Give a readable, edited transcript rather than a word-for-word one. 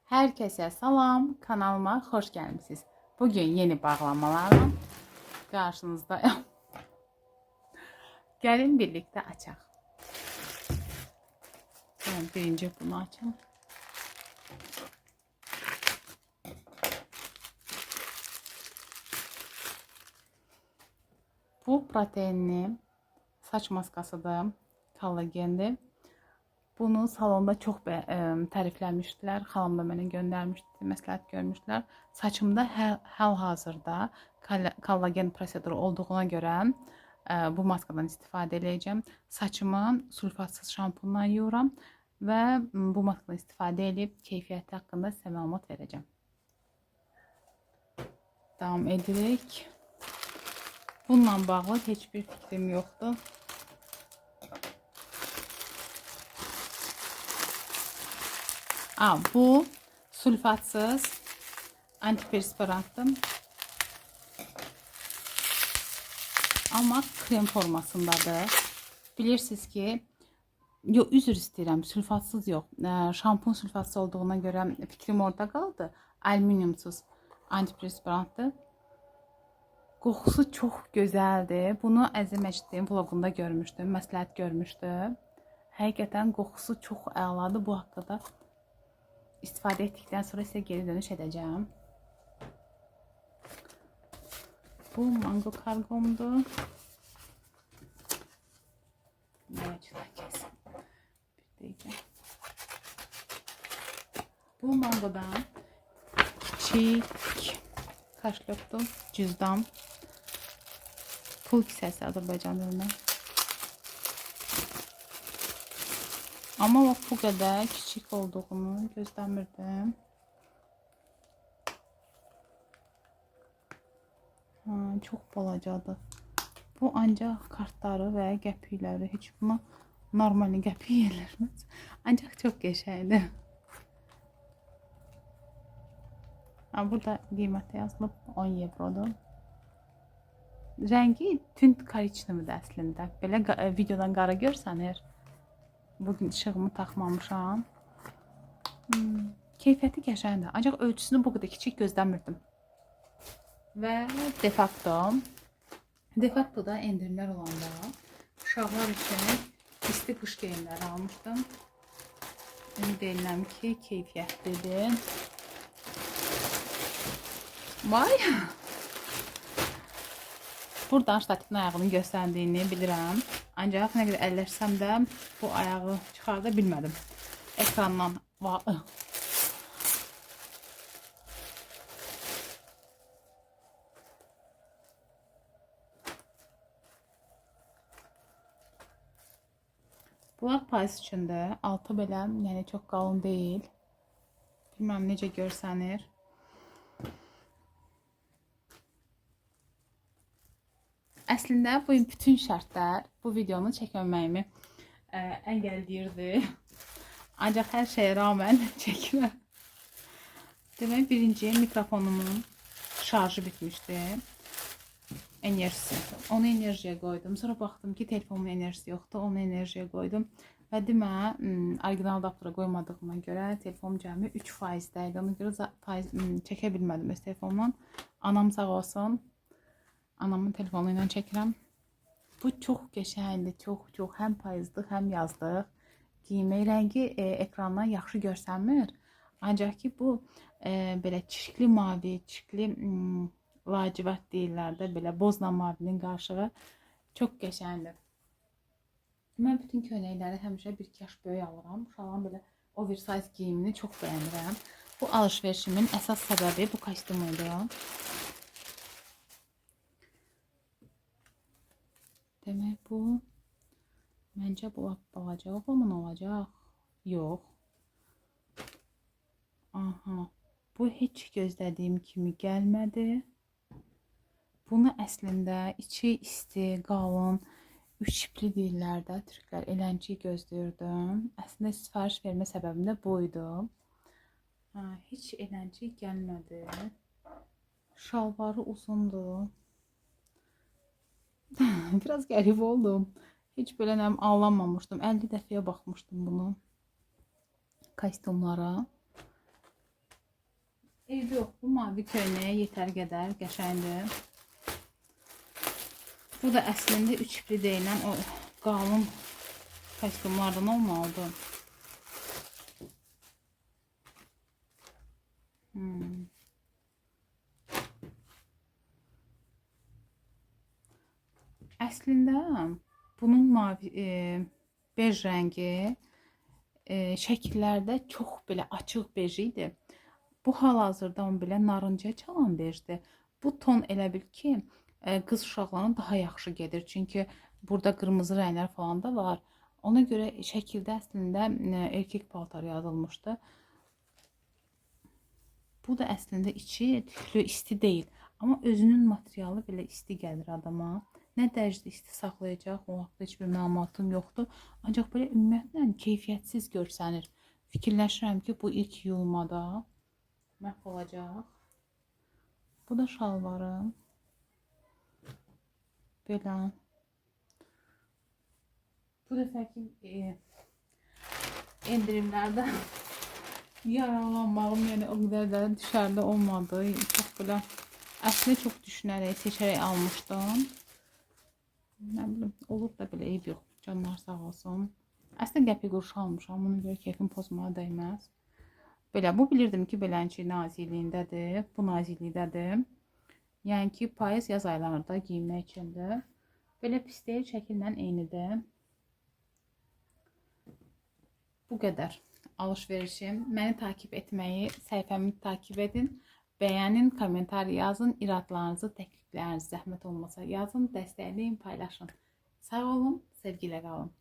Herkese salam, kanalıma hoş gelmişsiniz. Bugün yeni bağlamalarla karşınızdayım. Gelin birlikte açaq. Ben birinci bunu açalım. Bu proteinli saç maskasıdır, kollagendir. Bunu salonda çox tərifləmişdilər. Xalam da mənə göndərmişdi, məsləhət görmüşdülər. Saçımda hal-hazırda kollagen proseduru olduğuna görə bu maskadan istifadə eləyəcəm. Saçımı sulfatsız şampunla yuyuram və bu maskadan istifadə edib keyfiyyəti haqqında sizə məlumat verəcəm. Davam edirik. Bununla bağlı heç bir fikrim yoxdur. Bu sulfatsız antiperspirantdır. Amma krem formasındadır. Bilirsiniz ki, yox, üzr istəyirəm, sülfatsız yox. Şampun sülfatsız olduğuna görə fikrim orada qaldı. Alüminiumsuz antiperspirantdır. Qoxusu çox gözəldir. Bunu Əzim Məcidin vloqunda görmüşdüm, məsləhət görmüşdüm. Həqiqətən qoxusu çox əladır. Bu haqqda istifadə etdikdən sonra sizə geri dönüş edəcəm. Bu mango kargomdur. Bir dəqiqə. Bu mangodan kiçik kaşlokdur, cüzdan. Pul kisəsi Azərbaycan dilində. Amma bax bu qədər kiçik olduğunu gözləmirdim. Ha, çox balacadır. Bu ancaq kartları və qəpikləri, heç buna normal qəpik yerləşməz. Ancaq çox qəşəngdir. Ha, burada qiyməti yazılıb 10 evrodur. Rəngi tünd korичневdir əslində. Belə videodan qara görsənir. Bugün işığımı taxmamışam. Keyfiyyəti qəşəngdir. Ancaq ölçüsünü bu qədər kiçik gözləmirdim. Və defakto. Defaktoda endirimlər olanda uşaqlar üçün isti qış geyimləri almışdım. Ümid edirəm ki, keyfiyyətlidir. Vay! Buradan ştativin ayağının göstərdiyini bilirəm. Ancaq nə qədər əlləşsəm də bu ayağı çıxarda bilmədim. Ekrandan. Bunlar payız üçündür. Altı belə, yəni çox qalın deyil. Bilməm necə görsənir. Əslində bu bütün şərtlər bu videonu çəkməməyimi əngəlləyirdi. Ancaq hər şeyə rağmen çəkirəm. Demək, birinci mikrofonumun şarjı bitmişdi. Enerjisi. Onu enerjiyə qoydum. Sonra baxdım ki, telefonumun enerjisi yoxdur. Onu enerjiyə qoydum. Və demə, orijinal adaptora qoymadığıma görə telefonum cəmi 3% idi. Ona görə faiz çəkə bilmədim öz telefonumdan. Anam sağ olsun. Anamın telefonu ilə çəkirəm. Bu çox qəşəngdir. Çox, çox. Həm payızlıq, həm yazlıq. Giymək rəngi ekrandan yaxşı görsənmir. Ancaq ki, bu belə çirkli mavi, çirkli lacivert deyirlər də, belə bozla mavinin qarşığı çox qəşəngdir. Mən bütün köynəkləri həmişə bir yaş böyük alıram. Uşaqların belə oversize geyimini çox bəyənirəm. Bu alışverişimin əsas səbəbi bu kostyum idi. Demək bu, məncə bu lap balaca oğlumun olacaq. Yox. Aha, bu heç gözlədiyim kimi gəlmədi. Bunu əslində içi isti, qalın, üç ipli deyirlər də türklər. Eləncik gözləyirdim. Əslində sifariş vermə səbəbim də bu idi. Ha, heç eləncik gəlmədi. Şalvarı uzundur. Biraz qəribə oldum. Heç belə nəm allanmamışdım. 50 dəfəyə baxmışdım bunu kostyumlara. Eybi yox, bu mavi köynəyə yetər qədər qəşəngdir. Bu da əslində üç ipli deyilən o qalın kostyumlardan olmalıdır. Əslində bunun mavi bej rəngi şəkillərdə çox belə açıq bej idi. Bu hal-hazırda belə narıncıya çalan bejdir. Bu ton elə bil ki, qız uşaqlarına daha yaxşı gedir. Çünki burada qırmızı rənglər falan da var. Ona görə şəkildə əslində erkek paltarı yazılmışdı. Bu da əslində içi tüklü, isti deyil. Amma özünün materialı belə isti gəlir adama. Nə dərəcədə isti saxlayacaq, o haqda heç bir məlumatım yoxdur. Ancaq belə ümumiyyətlə keyfiyyətsiz görsənir. Fikirləşirəm ki, bu ilk yuyulmada məhv olacaq. Bu da şalvarım. Belə. Bu dəfəki endirimlərdə yararlanmağım, yəni o qədər də düşərli olmadı. Çox belə əslində çox düşünərək, seçərək almışdım. Nə bilim, olur da belə, eyb yox. Canlar sağ olsun. Əslində qəpik quruşu almışam. Ona görə keyfim pozmağa dəyməz. Belə, bu bilirdim ki, belənçi nazikliyindədir. Bu naziklikdədir. Yəni ki, payız yaz aylarında geyinmək üçündür. Belə pis deyil, şəkillə eynidir. Bu qədər alışverişim. Məni takip etməyi, səhifəmi takip edin. Bəyənin, kommentar yazın, iradlarınızı, təkliflərinizi zəhmət olmasa yazın, dəstəkləyin, paylaşın. Sağ olun, sevgilə qalın.